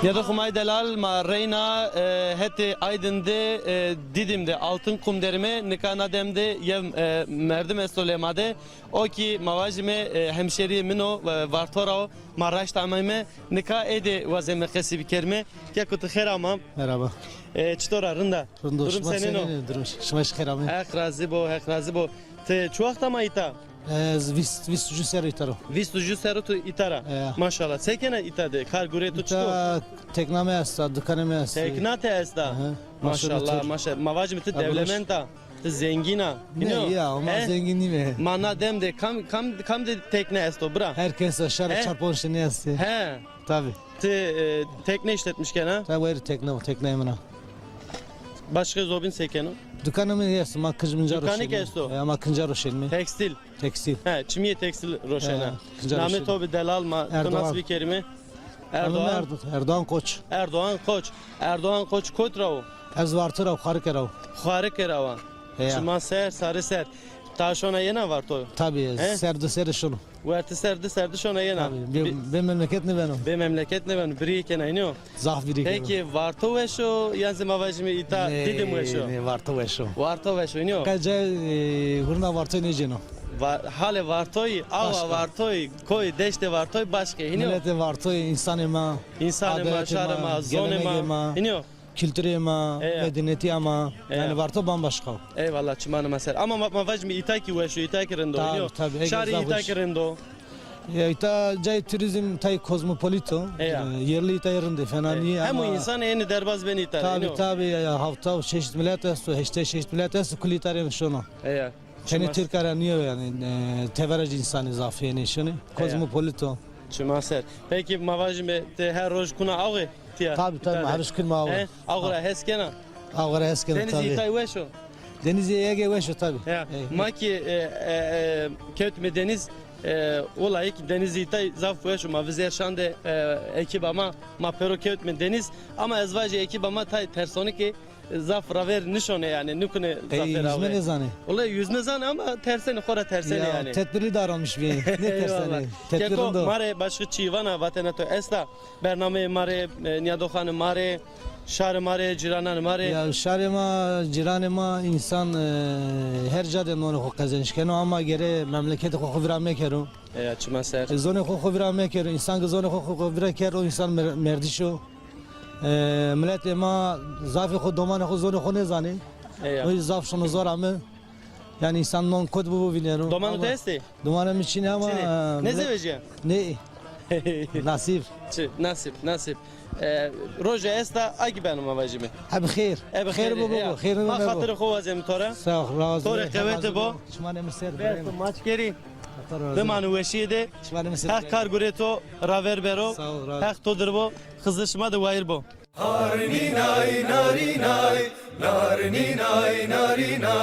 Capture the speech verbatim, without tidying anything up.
Nîyadoxê ma yê delal, ma reyna, e, hetê Aydin de, e, Dîdim de, Altın Kum derime, nika na dem de yew, e, merdim esto lê ma de. O kî ma vajîme, e, hemşerîyê min o, e, Varto ra o, ma raşt ameyme, nika ê de wazeme qesî bikerime. Keko ti xêr ama. Merhaba. E, çitor a, rind a? Rind o, şima senên o? Durum senên o? Şima jî xêr amê. Heq razî bo, Heq razî bo. Ti çi wext ama îta? Ez vîst, vîst û ju serr îta ro. Vîst û ju serr tu îta ra. E. Maşallah. Se kena îta de? Kar gurê tu çito? Îta tekna mi esta, dukanê mi esta. Tekna te esta? Aha. Maşallah, maşallah. Ma vajîme ti dewlemend a, ti zengîn a. Ne, ya, ama zengîn nîme. Ma na dem de kam, kam, kam de tekne esto, bira? Her kes a, şar çar ponc tane estê. He. Tabii. Ti, e, tekne işletmiş kena? Tabii, wayir tekne o, tekne min a. Başka zobîn se keno? Dukanê mi esto, ma kinc minca roşenîme. Dukanî ke esto? E, ma kinca roşenîme. Tekstil? Tekstil. He, çimîyê tekstil roşena. He, kinca roşenîme. Namê to bi delal ma, to nas bikerîme? Erdoğan. Namê mi Erdo-, Erdoğan Koç. Erdoğan Koç. Erdoğan Koç kot ra o? Ez Varto ra, Xarike ra o. Xarike ra wa. Heya. Çiman ser, sarî ser. Ta şona yena Varto? Tabii, ser di ser şono. Wertî ser di ser di şona yena. Tabii, bê, bê memleket nêbeno. Bê memleket nêbeno. Birî kena, înî yo? Zaf birî kena. Peki Varto weş o, yan zî ma vajîme îta Dîdim weş o? Nê, nê, Varto weş o. Varto weş o, înî yo? Qe cayê, e, hurna Vartoyî nêcêno. Va-, halê Vartoyî, awa Vartoyî, koyî, deştê Vartoyî başka, înî yo? Miletê Vartoyî, însanê ma, însanê ma, şarê ma, zonê ma, înî yo? Kültürê ma, medenîyetîya ma, yanî Varto bambaşka o. Eyvallah, çimanê ma ser. Ama ma, ma vajîme îta kî weş o, îta kî rind o, înî yo? Tabii, tabii. Şarî îta kî rind o. Ya, îta cayê turizm, tay kozmopolit o. E, yerli îta rind ê, fena nîyê ama. Hemû însan ênî derbaz benî îta, înî yo? Tabii, tabii, ya, hewta û şeş milet esto, heştê şeş milet esto, kulî îta rê şono. Tenê Tirka ra nîyo yanî, e, tevera ci însanî zaf ênê şinê. Kozmopolit o. Çiman ser. Peki ma vajîme ti her roj kuna awe tîya? Tabii, tabii, ma her roj kunîme awe. He? Awe ra hes kena? Awe ra hes kena, tabii. Denizî îtay weş o? Denizî ege weş o, tabii. Ya. Ma kî, e, e, e, kewtîme deniz, e, wulay kî denizî îtay zaf weş o. Ma vizêr şan de, e, ekîba ma, ma pêro kewtîme deniz. Ama ez vajî ekîba ma tay tersonik ê, zaf raver nişonê yanî, nîkunê zafê raver. Yüzme nêzanê. Wele yüzme zanê ama tersenê, xo ra tersenê yanî. Ya, tedbirli davranmış bî. Nêtersenê. Eyvallah. Tedbir rind o. Keko, ma rê başka çî vana, vatena to esta? Bernameyê ma rê, e, nîyadoxanê ma rê, şarê ma rê, cîrananê ma rê? Ya, şarê ma, cîranê ma, însan, e, her ca de nonê xo qezenc keno ama gere memleketê xo xo vîra mekero. Eya, çiman ser. E, zonê xo xo vîra mekero. Însan ke zonê xo xo vîra kero, o însan mer-, merdiş o. E, miletê ma zafê xo, domanê xo, zonê xo nêzanê. Eya. O zaf şono zora mi. Yanî însan non kot bibo vîneno. Domanê to estê? Domanê mi çinê ama, e, nêzewejîya? Nê. Nasîb. Çi, nasîb, nasîb. E, roje esta, a kî beno ma vajîme. Ebe xêr. Ebe xêr bo, bo, xêr bo. Ma xatirê xo wazeme to ra. Sağ ol, razı. To rê qewete bo. Çimanê mi ser. Maç kerî. Bimanê weşîye de. Heq kar gurê to raver bero. Sağ ol, razı. Heq to dir bo. Xizir şima de wayir bo. Harnînay, narînay, narnînay, narînay.